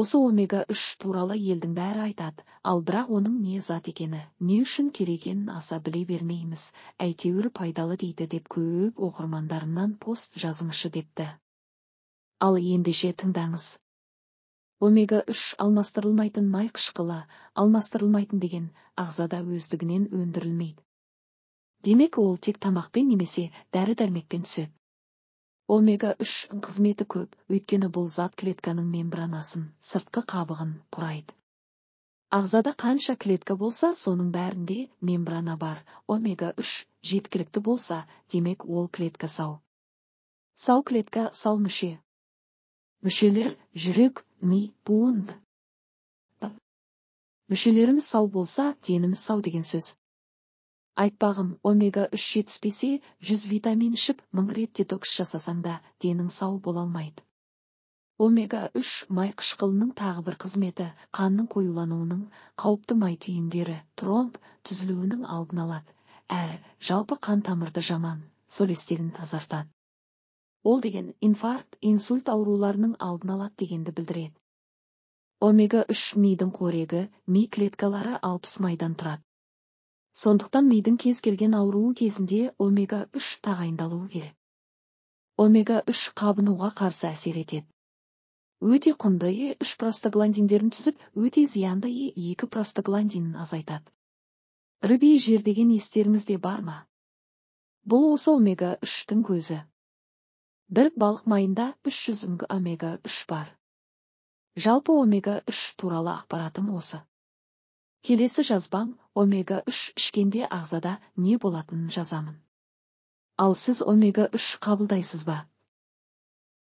Осы омега-3 туралы елдің бәрі айтады, ал бірақ оның не зат екені, не үшін керек екенін аса біле бермейміз, әйтеуір пайдалы дейді деп көп оқырмандарымнан пост жазыңызшы депті. Ал ендеше тыңдаңыз. Омега-3 алмастырылмайтын май қышқылы, алмастырылмайтын деген ағзада өздігінен өндірілмейді. Демек, ол тек тамақпен немесе дәрі-дәрмекпен түседі. Омега-3 қызметі көп, өйткені бұл зат клетканың мембранасын, сыртқы қабығын құрайды. Ағзада қанша клетка болса, соның бәрінде мембрана бар. Омега-3 жеткілікті болса, демек ол клетка сау. Сау клетка сау мүше. Мүшелер жүрек, ми, буын. Мүшелеріміз сау болса, деніміз сау деген сөз. Айтпағым, омега-3 жетіспесе, 100 витамин ішіп, 1000 рет детокс жасасаң да, денің сау бола алмайды. Омега-3 май қышқылының тағы бір қызметі қанның қоюлануының, қауіпті май түйіндері, тромб түзілуінің алдын алады, әрі жалпы қан тамырды жаман холестерин тазартады. Ол деген инфаркт, инсульт ауруларының алдын алады дегенді білдіреді. Омега-3 мидың қорегі, ми клеткалары 60 майдан тұрады. Сондықтан мидың кез келген ауруы кезінде омега-3 тағайындалуы керек. Омега-3 қабынуға қарсы әсер етеді. Өте құнды Е3 простагландиндерін түзіп, өте зиянды Е2 простагландинін азайтады. Рыбий жир деген естеріңізде бар ма? Бұл осы омега-3-тің көзі. Бір балық майында 300 мг омега-3 бар. Жалпы омега-3 туралы ақпаратым осы. Келесі жазбам омега-3 ішкенде ағзада не болатынын жазамын. Ал сіз омега-3 қабылдайсыз ба?